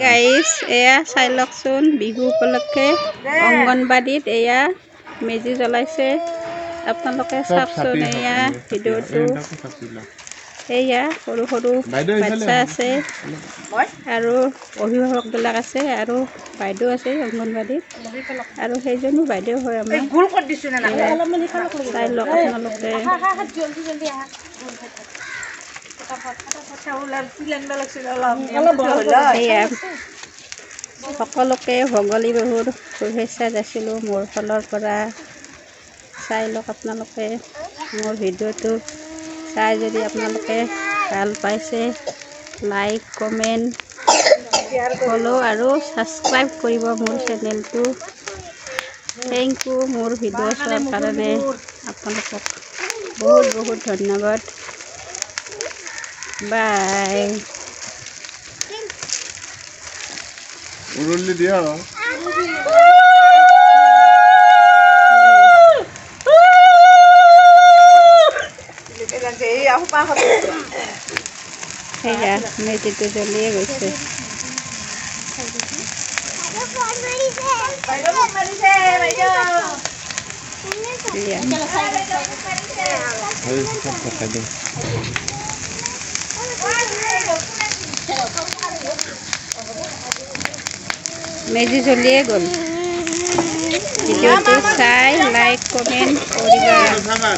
গাইছ, এয়া চাই লওকচোন, বিহু উপলক্ষে অংগনবাড়ীত এয়া মেজি জ্বলাইছে। আপোনালোকে চাওকচোন এয়া ভিডিঅ'টো। এয়া সৰু সৰু বাচ্ছা আছে আৰু অভিভাৱকবিলাক আছে আৰু বাইদেউ আছে অংগনবাড়ীত আৰু সেইজনো বাইদেউ হয় আমাৰ। চাই লওক আপোনালোকে। এয়া সকলোকে ভোগালী বিহুৰ শুভেচ্ছা যাচিলোঁ মোৰ ফালৰ পৰা। চাই লওক আপোনালোকে মোৰ ভিডিঅ'টো। চাই যদি আপোনালোকে ভাল পাইছে, লাইক, কমেণ্ট, ফ'ল' আৰু ছাবস্ক্ৰাইব কৰিব মোৰ চেনেলটো। Thank U. মোৰ ভিডিঅ' চোৱাৰ কাৰণে আপোনালোকক বহুত বহুত ধন্যবাদ। বাই। উৰুলি দিয়া। সেয়া মেজিটো জ্বলিয়ে গৈছে। এয়া মেজি জ্বলিয়ে গ'ল। ভিডিঅ'টো চাই লাইক, কমেণ্ট কৰিবা।